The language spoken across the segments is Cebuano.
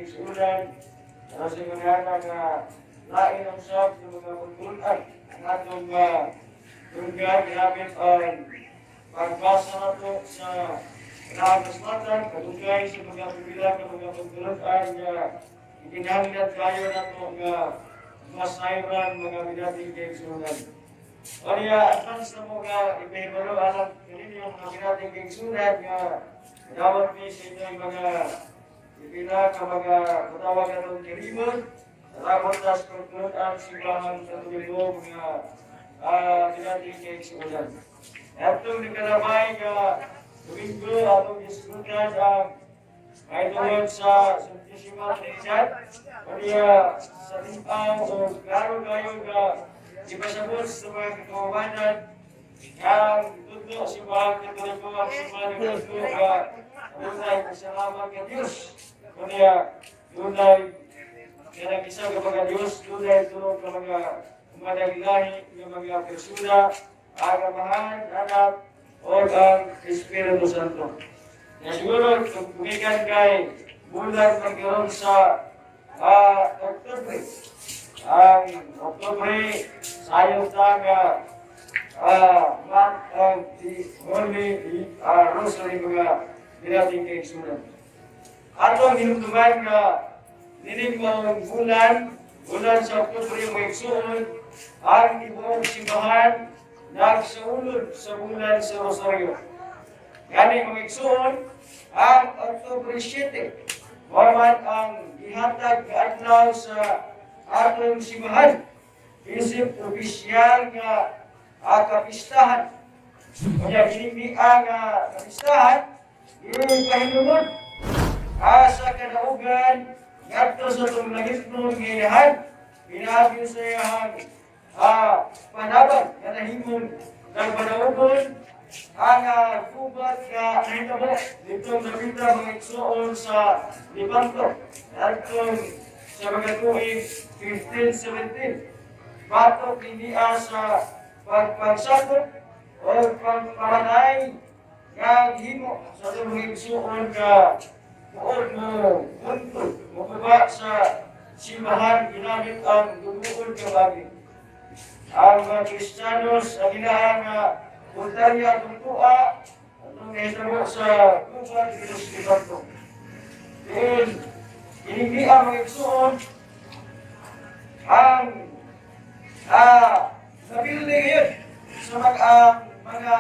kaigsuonan, para sa mga nga lain ang sab ng mga pagtulunan ang atong lugar, ginamit ang pagbasa nato sa Kasulatan, kadugay sa mga pipila ka mga pagtulunan nga ikinahanglan kayo nato nga masayran, mga binating kaigsuonan. Kaya advance na mo nga ipahibalo alam kaninyo, mga binating kaigsuonan, nga dawat mi sa inyong mga pipila ka mga matawag atong kirimon. Salamat sa pagtulunan Simbahang Katoliko, mga binating kaigsuonan. Atong nakalabay nga Domingo, atong isgutan ang mahitungod sa Santissima Trinidad. Kaya sa timpaw o klaro kayo nga ipasabot sa mga kakawanan ang tudlo Simbahang Katoliko, ang simbahan ng Katoliko nga dunay pasalamat ka Diyos. Kaya dunay kanang isa ka mga Diyos, dunay tulo ka mga managlahi nga mga persona, ang Amahan, Anak, o ang Espiritu Santo. Kaya siguro, kung gumikan kay bulan magkaroon sa Oktubre. Ang Oktubre, sayo ta nga month of the Holy Rosary, mga binating kaigsuonan. Atong hinumduman nga nining maong bulan, bulan sa Oktubre, mga igsuon, ang tibuok simbahan nagsaulod sa bulan sa Rosaryo. Gani, mga igsuon, ang Oktubre 7, mao man ang gihatag nga adlaw sa atong simbahan isip opisyal nga kapistahan. Kaya kining ang kapistahan, ipahinungod sa kadaugan ngadto sa atong langitnon nga Inahan pinaagi sa iyang panabang nga nahimong nagpanaugon ang gubat nga nahitabo nitong napita, mga igsuon, sa Lepanto adtong sa mga tuig 1517 batok niya sa pagpagsakop o pagpamatay nga himo sa atong mga igsuon nga muod mo buntod mo sa simbahan ginamit ang duguon nga bagi. Ang mga Kristiyanos ang inahan nga puntarya atong tuwa atong nahitabo sa gubat sa Lepanto. Diin hindi ang mga igsuon ang napili ngayon sa mga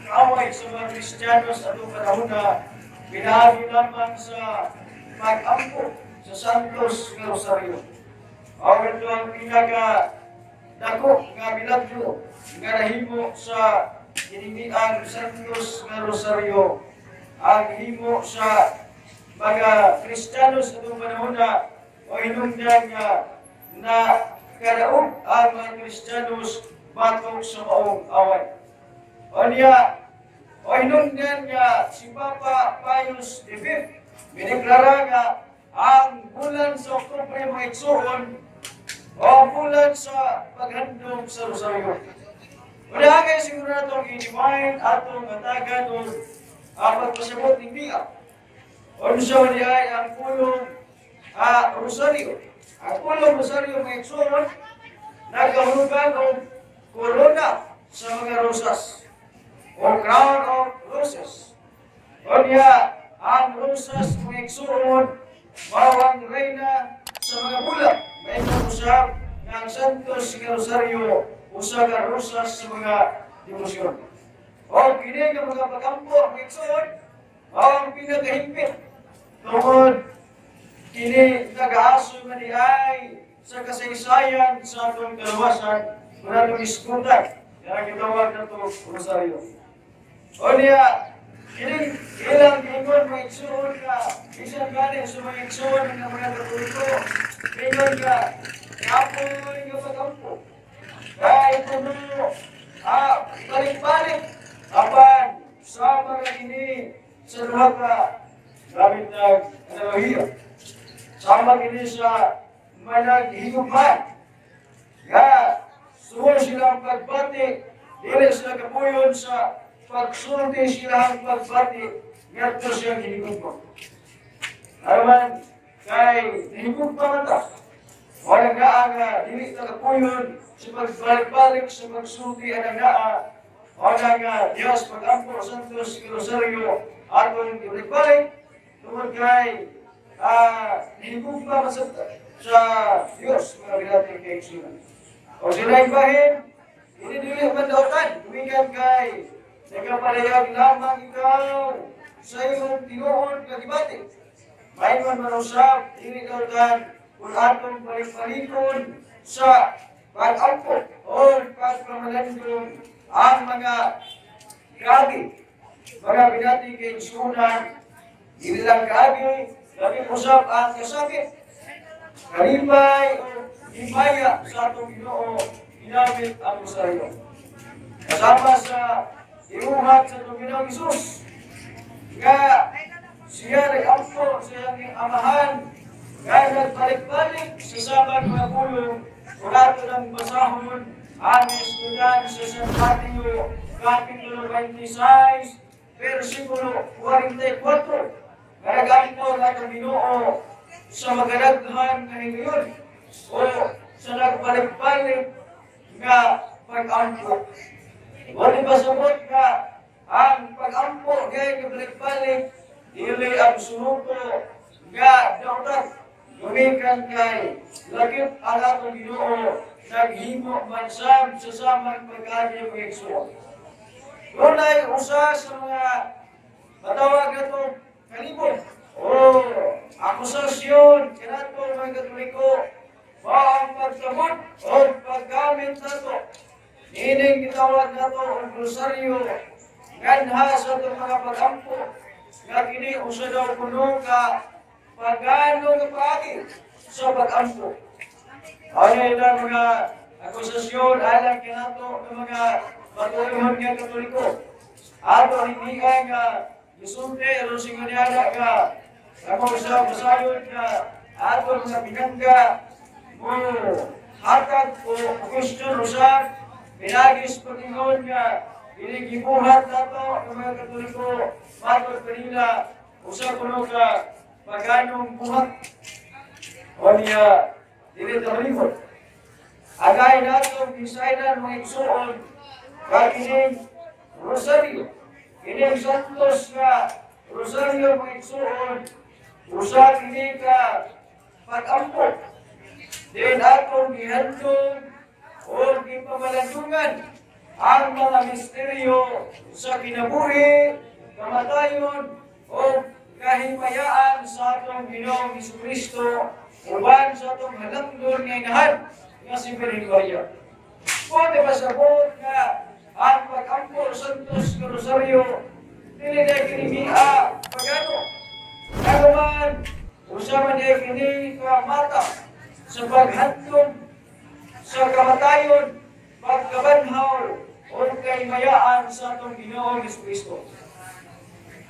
kaaway sa mga Kristiyanos atong panahon na pinaagi lamang sa pag-ampo sa Santos nga Rosario. Ang ito ang pinaka dako nga milagro nga nahimo sa kiningiang Santos nga Rosario, ang himo sa mga Kristiyano sa atong panahon na o hinungdan nga na kadaog ang mga Kristiyanos batok sa maong away. O niya, o hinungdan nga si Papa Pius V mineklara nga ang bulan sa Oktubre, mga igsuon, o ang bulan sa paghandom sa Rosaryo. Wala kay siguro na itong i-define atong hatagan o ang pagpasabot ng biya. Unsa man diay ang pulong Rosaryo? Ang pulong Rosaryo, mga igsuon, nagkahulugan og corona sa mga rosas o crown of roses. O niya, ang rosas, mga igsuon, mao ang reyna sa mga bulak. May usab nga ang Santos nga Rosario usa ka rosas sa mga debosyon. O kini nga mga pagampo, mga igsuon, mao ang pinakahigpit tungod kini nag-aaso nga diay sa kasaysayan sa atong kaluwasan kung atong iskutan nga gitawag nato Rosario. O niya, kining ilang giingon, mga igsuon, nga bisan gani sa mga igsuon nga mga Katoliko, ingon nga kapoy nga pagampo. Kay kuno balik-balik, apan sa mga ini sa duha ka gamit ng analohiya. Sama kini sa managhigugma nga suway sila ang pagbati, dili sila kapuyon sa pagsulti sila ang pagbati ngadto siyang hinigugma. Aman, Kay nahigugma man ta. Wala nga nga dili ta kapuyon sa pagbalik-balik sa pagsulti anang naa. Wala nga Dios pag-ampo Santos Rosario atong ibalik-balik tungod kay nahigugma man sa Dios, mga binating kaigsunan. O sila bahin, ini dili man dautan, gumikan kay nagapalayag lamang ikaw sa imong tinuod nga gibati. Maingon man usab, dili dautan kung atong balik-balikon sa pag-ampo o pagpamalandong ang mga kaagi. Mga binating kaigsunan, dili lang kaagi, labi usab ang kasakit, kalipay o himaya sa atong Ginoo ginamit ang rosaryo. Kasama sa iuhat sa atong Ginoong Hesus nga siya nag-ampo sa iyang amahan nga nagbalik-balik sa samang mga pulong kung ato ng basahon ang eskudan sa San Mateo Kapitulo 26 versikulo 44 nga nag-ampo ang atong Ginoo sa magadaghan nga higayon o sa nagbalik-balik nga pag-ampo. Wala ba sumot nga ang pag-ampo gay nga balik-balik dili absoluto nga dautan gumikan kay lakip ang atong Ginoo naghimo man sab sa samang pag-agi, mga igsoon. Dunay usa sa mga matawag nato kalibot o akusasyon kanato mga Katoliko ba ang pagsamot o paggamit nato nining gitawag nato og rosaryo nganha sa atong mga pag-ampo nga kini usa daw kuno ka pagano nga paagi sa pag-ampo. Ano ilang mga akusasyon alang kanato ng mga matuohon nga Katoliko. Ato hindi nga gisulti aron singon niya nga ako sa masayon nga ato mga binangga mo hatag o question usab pinagis pagingon nga ginigibuhat nato ng mga Katoliko matod kanila usa kuno ka paganong buhat o niya dili ta malimot. Agay nato gisaydan, mga igsuon, ka kining rosaryo, kining Santos nga rosaryo, mga igsuon, usa kini ka pag-ampo din atong gihandom o gipamalandungan ang mga misteryo sa kinabuhi, kamatayon o kahimayaan sa atong Ginoong Kristo uban sa atong halangdon nga inahan nga si Birhen Maria. Pwede ba sabot nga ang pag-ampo Santos nga Rosaryo dili na kini pagano? Ano man, usa man diay kini ka mata sa paghandom sa kamatayon, pagkabanhaw, o kahimayaan sa atong Ginoong Kristo.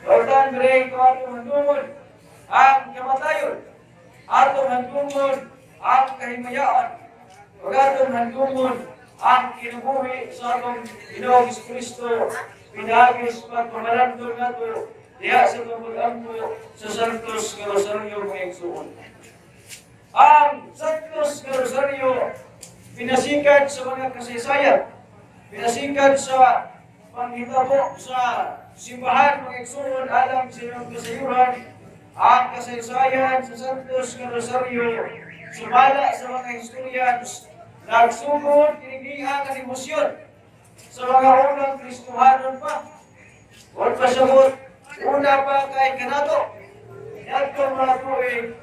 Pagtan bre ko atong handumon ang kamatayon, atong handumon ang kahimayaan, ug atong handumon ang kinabuhi sa atong Ginoong Kristo pinagis pagpamalandong nato diha sa atong pag-ampo sa Santos nga Rosaryo, mga igsuon. Ang Santos nga Rosaryo pinasikat sa mga kasaysayan, pinasikat sa panghitabo sa simbahan, mga igsuon, alang sa inyong kasayuran, ang kasaysayan sa Santos nga Rosaryo, sumala sa mga historians, nagsugod kini nga debosyon sa mga unang Kristohanon pa. Huwag pa sabot, una pa kay kanato. Niadtong mga tuig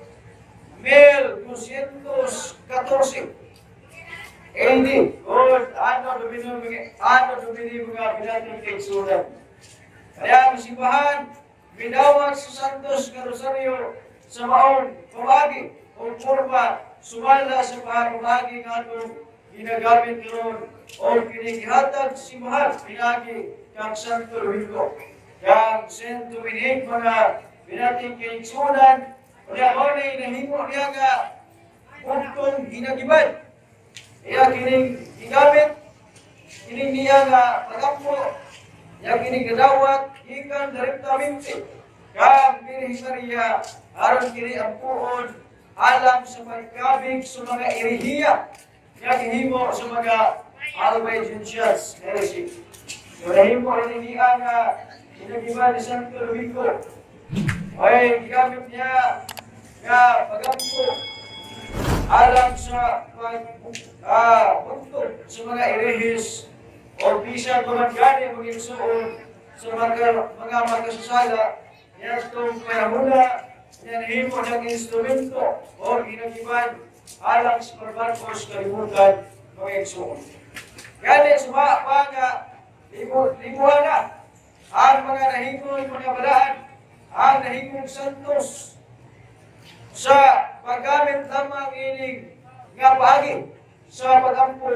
1214 AD. O anno Domini, mga binating kaigsunan. Kaya ang simbahan, binawat sa Santos nga Rosario sa maong pamagi o forma sumala sa pamagi nga atong ginagamit karon o kinigihatag sa simbahan pinagi kang Santo Domingo. Kang Saint Dominic, mga binating kaigsunan, kaya mao ni nahimo niya nga bugtong ginagiban. Iya kining gigamit kining niya nga pagampo, iya kining nadawat gikan direktamente kang Birhen Maria aron kini ampuon. alang sa pagkabig sa mga erehiya nga gihimo sa mga Albigensians heresy. So nahimo rin niya nga ginagiba ni Santo Ludovico ay gigamit niya nga pagampo alang sa pag buntog sa mga erehis o bisan pa man gani mga igsuon sa mga magkasasala niadtong panahona nga nahimo ng instrumento o ginagiban alang sa pagbangkos kalibutan, mga igsuon. Gani suma pa nga libo libuhan na ang mga nahimong mga balaan, ang nahimong santos sa paggamit lamang ining nga paagi sa pagampo.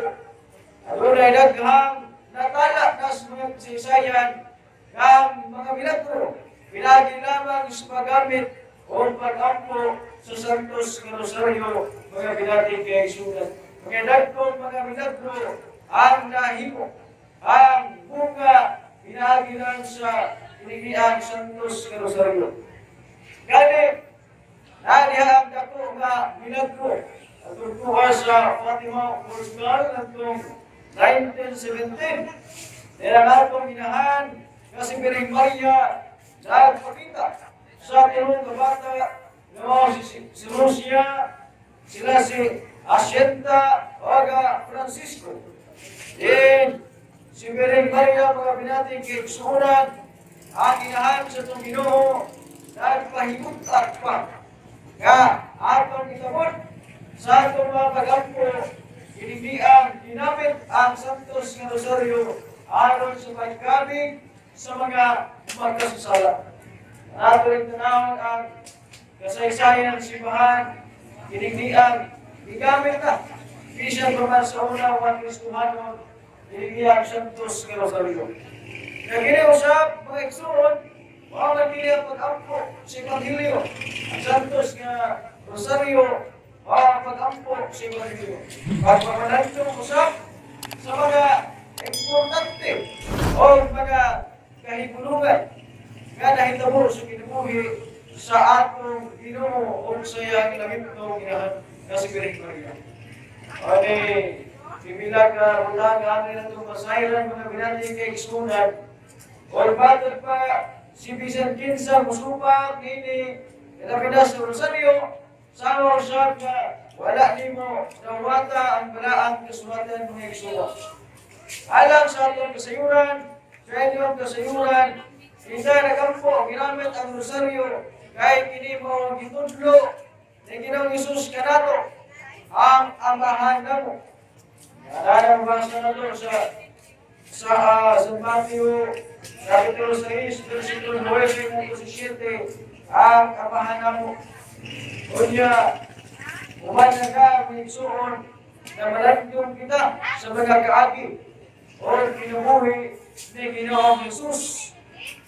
Adunay daghang natala na sa mga kasaysayan ng mga milagro pinagi lamang sa paggamit o pagampo sa Santos nga Rosario, mga binating kaigsuonan. Mga dagkong mga milagro ang nahimo, ang bunga pinagi lang sa inigiang Santos nga Rosario. Gani, naniha ang dako nga milagro atong kuha sa Fatima, Portugal, atong 1917. Dahil ang atong inahan nga si Birheng Maria nagpakita sa tulong ka bata nga mao si Lucia, sila si Asyenta Oga Francisco. Then, si Birheng Maria, mga binating kaigsuonan, ang inahan sa itong Ginoo, nagpahimutat pa nga atong itabon sa atong mga pagampo ang ginamit ang Santos nga Rosario aron sa pagkabig sa mga magkasasala. Ato rin tanawon ang kasaysayan ng simbahan, ang gigamit na bisan pa man sa una mga Kristohanon, ang Santos nga Rosario. Nagini usab, mga igsuon, mao man dili ang pag-ampo sa Ebanghelyo. Ang Santos nga Rosario, mao ang pag-ampo sa Ebanghelyo. Pagpamanandong usab sa mga importante o mga kahibulungan nga nahitabo sa kinabuhi sa atong Ginoo o sa iyang langitnong inahan nga si Birheng Maria. Ani, pipila ka butang nga amin natong masayran, mga binating kaigsuonan, or batod pa si bisan kinsa musupak nini labi na sa Rosario, sama usab nga wala nimo nawata ang balaang kasulatan, mga igsuon. Alang sa atong kasayuran, sa inyong kasayuran, kita nagampo, ginamit ang Rosaryo, kay kini mo gitudlo ni Ginoong Hesus kanato, ang Amahan namo. Naalala mo ba sa nato sa San Mateo, Kapitulo 6, versikulo 9 hanggang 7, ang Amahan namo? Unya, uman na ka, mga igsuon, na malandong kita sa mga kaagi o kinabuhi ni Ginoong Jesus.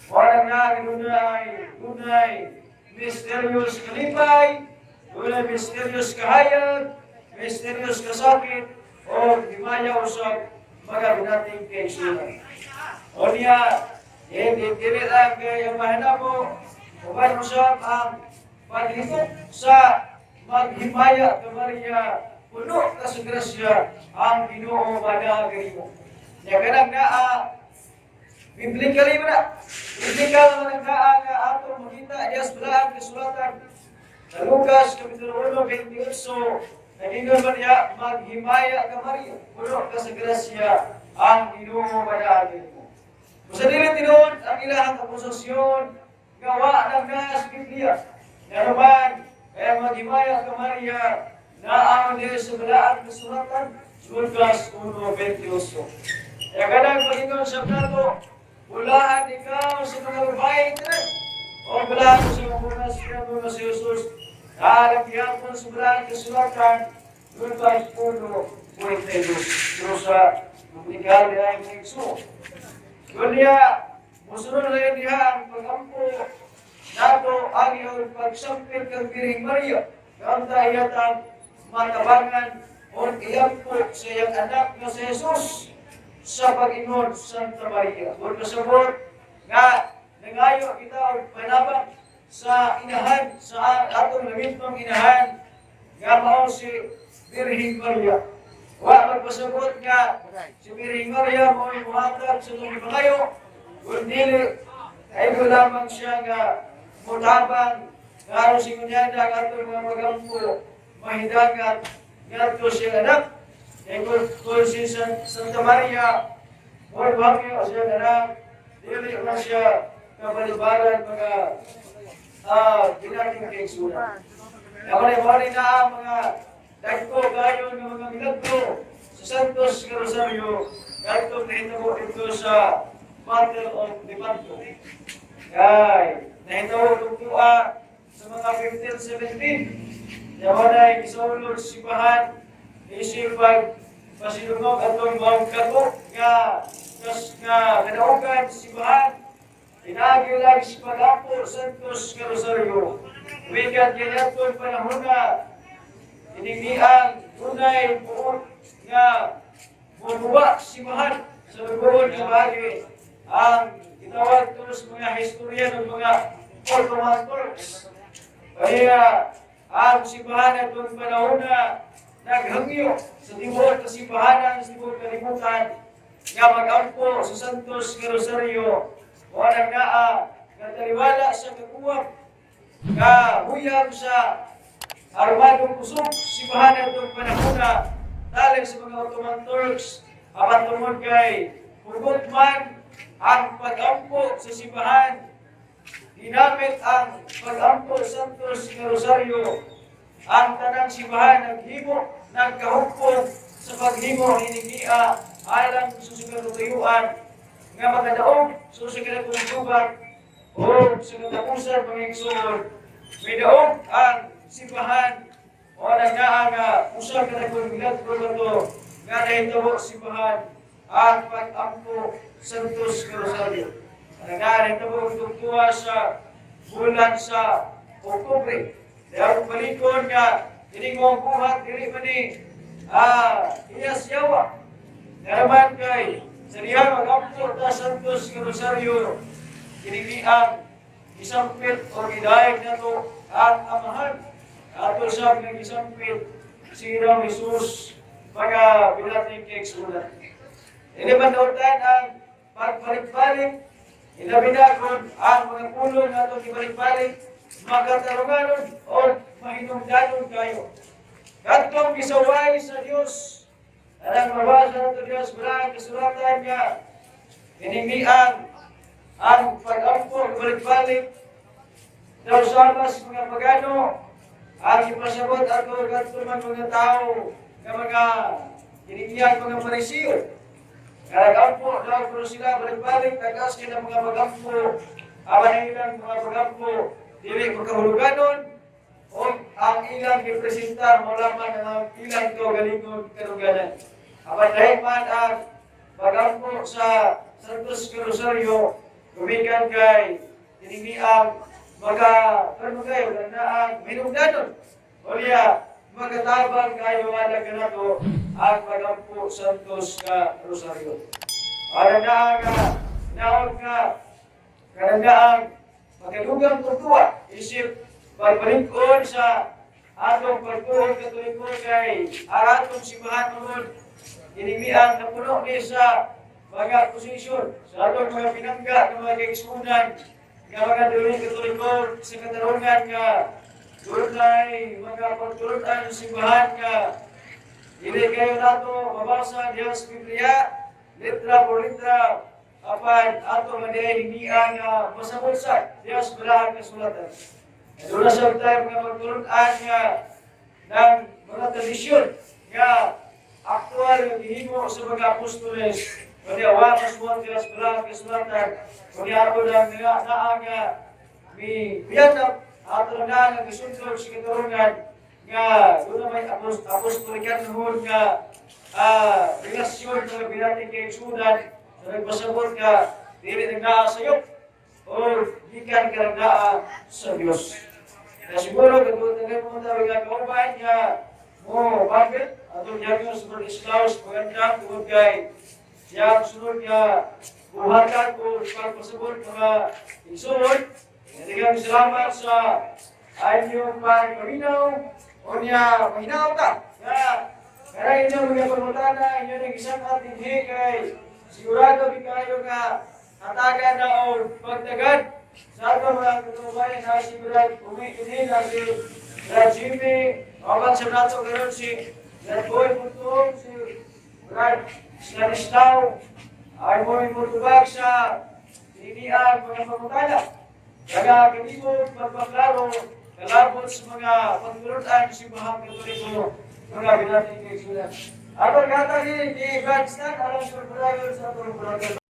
Wala nga, dunay mysterious kalipay, dunay mysterious kahayag, mysterious kasakit, o himaya usab, mga binating kaigsuonan. O niya, hindi dili lang kay Amahan namo, uban usab ang paghigop sa "Maghimaya ka Maria, puno ka sa grasya, ang Ginoo manaag kanimo." Nya kanang naa biblically man na. Biblical man ang naa nga atong makita diya sa balaang kasulatan. Sa Lucas Kapitulo 1:28, nagingon man niya, "Maghimaya ka Maria, puno ka sa grasya, ang Ginoo manaag kanimo." Kung sa dili tinuod ang ilahang akusasyon, gawa ng naa sa Biblia. Nga naman, kaya "Maghimaya ka Maria," naa niya sa balaang kasulatan, Lucas 1:28. Kaya kanang pagingon sa plato, bulahan ikaw sa mga babae tanan. O bulahan sa mga bunga sa mga si Jesus, naalagyan sa balaang kasulatan, Lucas 1:42. Pero sa publikal ay mga igsuon. Kunya, musunod na yun diha ang pag-ampo nato ang iyong pagsampit kang Birheng Maria. Kanta iyatang matabangan o iyampo sa iyang anak nga si Jesus sa pag-ingon Santa Maria. Kung kasabot nga nangayo kita og panabang sa inahan, sa atong langitnong inahan Nga mao si Birhing Maria. Wa magpasabot nga si Birhing Maria mao muhatag sa atong gipangayo, kundi ay lamang siya nga mutabang nga aron si kunyada ang atong mga magampo mahidangat ngadto siyang anak. Kay kung si Santa Maria mo hangyo siya anak, dili man siya kabalibaran mga binating kaigsunan. Ako na mao na ang mga dagko kayo ng mga milagro sa Santos nga Rosario kadtong nahitabo dito sa Battle of Lepanto. Kay nahitabo tugtua sa mga 1517. Yawa na gisaulog simbahan isip pag pasilungog atong maong kato nga kas nga kadaugan simbahan. Pinaagi lang sa pag-ampo Santos nga Rosario. Wikat kaniadtong panahona, inigniang dunay buot nga mubuwa simbahan sa buod nga bahagi ang gitawag to sa mga historian ng mga Ottoman Turks. Kaya ang simbahan atong panahon na naghangyo sa tibuok kasimbahanan sa tibuok kalibutan nga mag-ampo sa Santos nga Rosario, wala naa nga taliwala sa kakuwang nga huyang sa armadong kusog simbahan atong panahon talig sa mga Ottoman Turks. Apan tungod kay hugot man ang pag-ampo sa simbahan, ginamit ang pag-ampo Santos nga Rosario, ang tanang simbahan naghimo, nagkahugpong sa paghimo niningia alang sa katutuyuan nga makadaog sa katutuyuan o sa katapusan, mga igsoon, may daog ang simbahan. O naa nga usa ka dagkong milagro kato nga nahitabo sa simbahan ang pag-ampo Santos nga Rosario. Ang naa nahitabo tugtua sa bulan sa Oktubre. Dahil balikon nga ining mong buhat dili man ni iyas yawa. Naraman kay sa diha mag-ampo ta Santos nga Rosario, kini ang isampit o gidayeg nato ang Amahan. Ato sa nga gisampit si Ginoong Jesus, mga binating kaigsunan. Ini bandautan ang pagbalik-balik, ilabi na kung ang mga pulong nato ibalik-balik, makatarunganon o mahinungdanon kayo. Katong gisaway sa Dios, anang mabasa nato Dios wala kasulatan nga inimiang ang pag-ampo balik-balik daw sama sa mga pagano ang ipasabot ato kadto man mga tao nga mga iningiyang mga Parisiyo. Nga nag-ampo daw pero sila balik-balik tagas kay ng mga pag-ampo, apan ang ilang mga pag-ampo dili makahuluganon o ang ilang gipresentar mo lamang ang ilang kaugalingon karuganan. Apan dahil man ang pag-ampo sa Santos Rosario, gumikan kay tinimiang maka pero kayo na ang hinungdanon o niya magatabang kayo alang kanato ang pag-ampo Santos nga Rosario. Para na nga naon nga kanandaang magadugang tugtuwa isip pagbalikon sa atong pagtuon Katoliko, kay ang atong simbahan tungod inimiang napuno ni sa mga posisyon sa atong mga pinangga ng mga kaigsunan nga mga dili Katoliko sa katarungan nga dunay mga pagtulunan sa simbahan nga dili kayo nato mabasa diha sa Biblia letra por letra, apan ato man diay hinia nga masabulsa diha sa balahan nga sulatan. Doon na sa tayo mga pagtulunan nga ng mga tradisyon nga aktual nga gihimo sa mga apostoles. Kundi awa masuwat diha sa balahan nga sulatan, kundi ato lang nga naa nga mi biyanap ato lang naa nga gisundog sa katarungan nga doon na may apostolikanhon nga relasyon nga binating kay sudan sa nagpasabot nga dili nang naa sayop o gikan ka nang naa sa Dios. Kaya siguro katutan mo tayo nga kauban nga mo bakit atong Dios sa Islaus maganda tungod kay siya ang sunod nga buhatan o pagpasabot mga igsoon. Daghang salamat sa inyong pagpaminaw. Unya, mahinaw ta. Nga, kaya inyo mga pangutana, inyo nang isang ating kay sigurado di kayo nga hatagan na o pagtagad sa ato mga katubayan na si Brad Umi ini si Brad Jimmy, awan sa nato karon si Brad Boy Puntong, si Brad Stanislao, ay mo mutubag sa tiniang mga pangutana. Kaya kanimo pagpaklaro kalabot sa mga pagtulunan sa Simbahang Katoliko, mga binating kaigsuonan. Aton katagi ni Brad Stan alang sa pagpadayon sa atong brother.